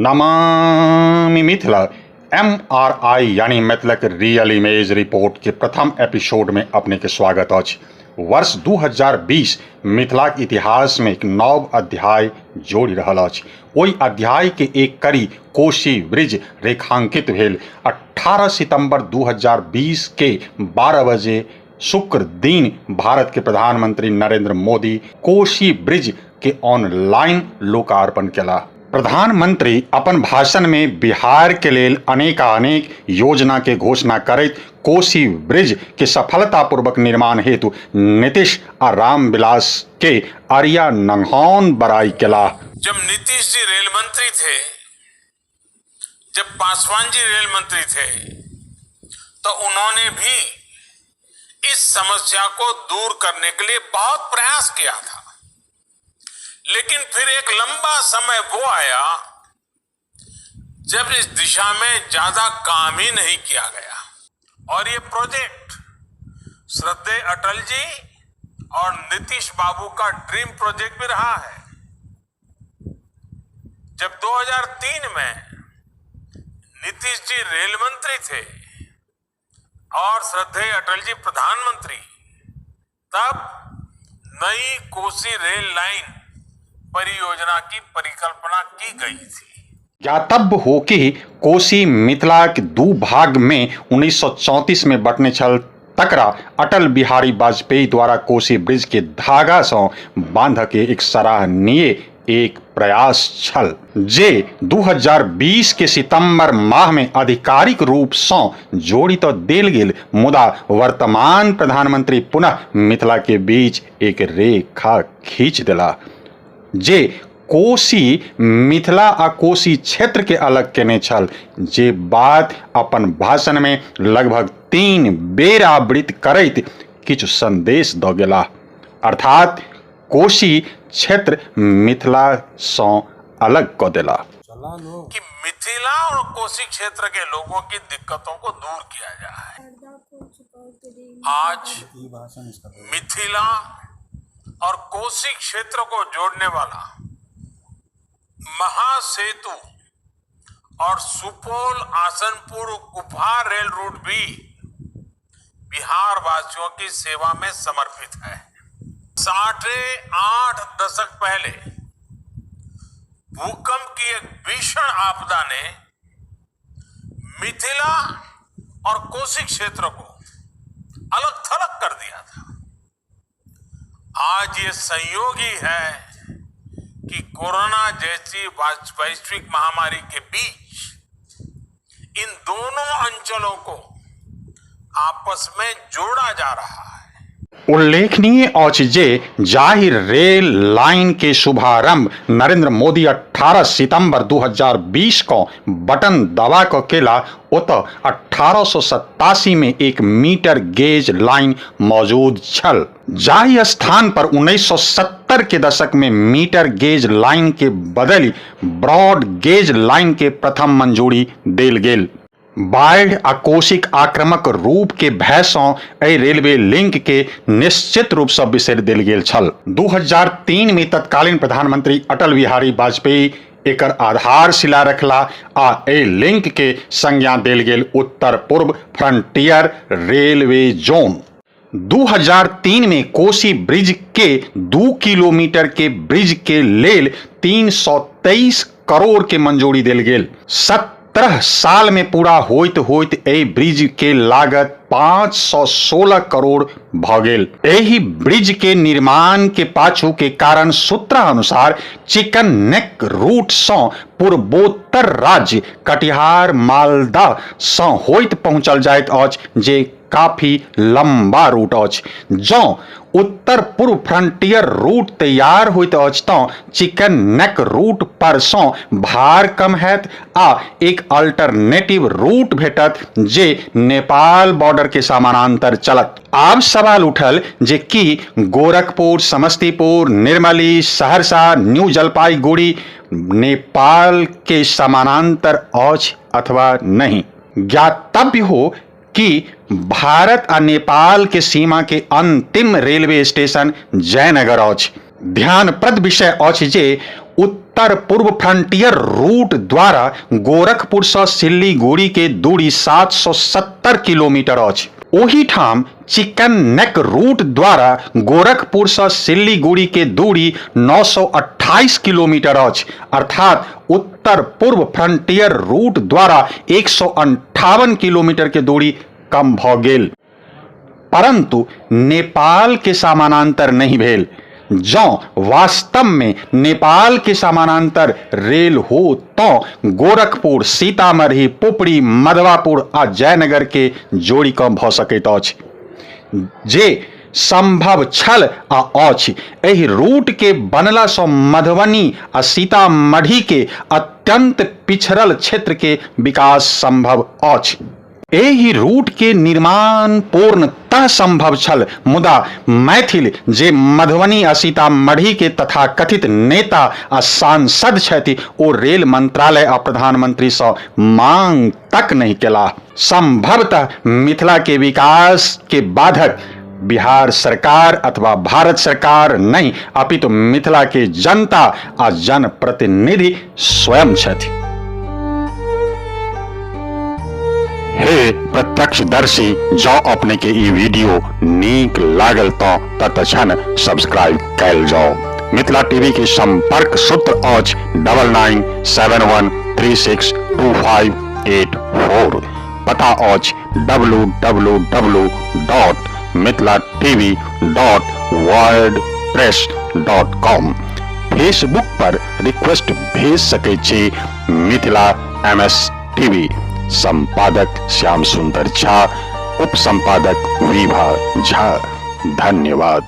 Namami Mithila. MRI यानी मिथिलाक real image report के प्रथम एपिसोड में अपने के स्वागत अछि। वर्ष 2020 मिथिलाक इतिहास में एक नव अध्याय जोड़ि रहल अछि। ओहि अध्याय के एक कड़ी कोशी ब्रिज रेखांकित भेल। 18 सितंबर 2020 के 12 बजे शुक्र दिन भारत के प्रधानमंत्री नरेंद्र मोदी कोशी ब्रिज के ऑनलाइन लोकार्पण केलाह। प्रधानमंत्री अपन भाषण में बिहार के लेल अनेकानेक योजना के घोषणा करैत कोसी ब्रिज के सफलतापूर्वक निर्माण हेतु नीतीश आ रामविलास के अरिया नंगौन बड़ाई केलाह। जब नीतीश जी रेल मंत्री थे, जब पासवान जी रेल मंत्री थे, तो उन्होंने भी इस समस्या को दूर करने के लिए बहुत प्रयास किया था। लेकिन फिर एक लंबा समय वो आया जब इस दिशा में ज्यादा काम ही नहीं किया गया। और ये प्रोजेक्ट श्रद्धेय अटल जी और नीतीश बाबू का ड्रीम प्रोजेक्ट भी रहा है। जब 2003 में नीतीश जी रेल मंत्री थे और श्रद्धेय अटल जी प्रधानमंत्री, तब नई कोसी रेल लाइन परियोजना की परिकल्पना की गई थी। ज्ञातव्य हो कि कोसी मिथिलाक दू भाग में 1934 में बटने छल, तकरा अटल बिहारी वाजपेयी द्वारा कोसी ब्रिज के धागा सँ बांधऽ के एक सराहनीय एक प्रयास छल, जे 2020 के सितंबर माह में आधिकारिक रूप सँ जोड़ि तऽ देल गेल, मुदा वर्तमान प्रधानमंत्री पुनः मिथिला के बीच एक रेखा खींच देलाह जे कोसी मिथिला आ कोसी क्षेत्र के अलग केने छल, जे बात अपन भाषण में लगभग 3 बेर आवृत करैत किछु संदेश दऽ गेलाह, अर्थात कोसी क्षेत्र मिथिला सँ अलग कऽ देला। कि मिथिला और कोसी क्षेत्र के लोगों की दिक्कतों को दूर किया जाए। आज मिथिला और कोसी क्षेत्र को जोड़ने वाला महासेतु और सुपौल आसनपुर कुफा रेल रूट भी बिहार वासियों की सेवा में समर्पित है। 8.5 दशक पहले भूकंप की एक भीषण आपदा ने मिथिला और कोसी क्षेत्र को अलग थलग कर दिया था। आज ये संयोग ही है कि कोरोना जैसी वैश्विक महामारी के बीच इन दोनों अंचलों को आपस में जोड़ा जा रहा है। उल्लेखनीय अछि जे जाहि रेल लाइन के शुभारंभ नरेंद्र मोदी 18 सितंबर 2020 क बटन दबा क केला, ओतऽ 1887 में एक मीटर गेज लाइन मौजूद छल। जाहि स्थान पर 1970 के दशक में मीटर गेज लाइन के बदलि ब्रॉड गेज लाइन के प्रथम मंजूरी देल गेल। बाढ़ि आ कोसीक आक्रामक रूप के भय सँ एहि रेलवे लिंक के निश्चित रूप सँ बिसरि देल गेल छल। 2003 में तत्कालीन प्रधानमंत्री अटल बिहारी वाजपेयी एकर आधारशिला रखला आ एहि लिंक के संज्ञा देल गेल उत्तर पूर्व फ्रंटियर रेलवे जोन। 2003 में कोसी ब्रिज के 2 किलोमीटर के ब्रिज के लेल 323 करोड़ के मंजूरी देल गेल। 17 साल में पूरा होइत होइत एहि ब्रिज के लागत 516 करोड़ भ गेल। एहि ब्रिज के निर्माण के पाछू के कारण सूत्रानुसार चिकन नेक रूट सँ पूर्वोत्तर राज्य कटिहार मालदा सँ होइत पहुंचल जाइत अछि, जे काफी लंबा रूट अछि। जँ उत्तर पूर्व फ्रंटियर रूट तैयार होइत अछि तँ चिकन नेक रूट पर सँ भार कम हैत आ एक अल्टरनेटिव रूट भेटत जे नेपाल बॉर्डर के समानांतर चलत। आब सवाल उठल जे की गोरखपुर, समस्तीपुर, निर्मली, सहरसा, न्यू जलपाईगुड़ी नेपाल के समानांतर अछि अथवा नहि। ज्ञातव्य हो कि भारत आ नेपाल के सीमा के अंतिम रेलवे स्टेशन जयनगर अछि। ध्यानप्रद विषय अछि जे उत्तर उत्तर पूर्व फ्रंटियर रूट द्वारा गोरखपुर सँ सिल्लीगुड़ी के दूरी 770 किलोमीटर अछि। ओहिठाम चिकन नेक रूट द्वारा गोरखपुर सँ सिल्लीगुड़ी के दूरी 928 किलोमीटर अछि, अर्थात उत्तर पूर्व फ्रंटियर रूट द्वारा 158 किलोमीटर के दूरी कम भऽ गेल। परंतु नेपाल के समानांतर नहि भेल। जँ वास्तव में नेपाल के समानांतर रेल हो तो गोरखपुर, सीतामढ़ी, पुपरी, मधवापुर आ जयनगर के जोड़ि कऽ भऽ सकैत अछि, जे संभव छल आ अछि। एहि रूट के बनला सँ मधुबनी आ सीतामढ़ी के अत्यंत पिछड़ल क्षेत्र के विकास संभव अछि। एहि रूट के निर्माण पूर्णतः संभव छल, मुदा मैथिल जे मधुबनी आ सीतामढ़ी के तथाकथित नेता आ सांसद छथि ओ रेल मंत्रालय आ प्रधानमंत्री सँ मांग तक नहि केलाह। संभवतः मिथिला के विकास के बाधक बिहार सरकार अथवा भारत सरकार नहि अपितु मिथिला के जनता आ जनप्रतिनिधि स्वयं छथि। हे प्रत्यक्षदर्शी, जँ अपने के ई वीडियो नीक लागल तो तत्क्षण सब्सक्राइब कैल जाओ। मिथिला टीवी के संपर्क सूत्र अछि 9971362584। पता अछि www.mithilatv.wordpress.com। Facebook पर रिक्वेस्ट भेज सकै छी मिथिला एम एस टीवी। संपादक श्याम सुंदर झा, उप संपादक विभा झा। धन्यवाद।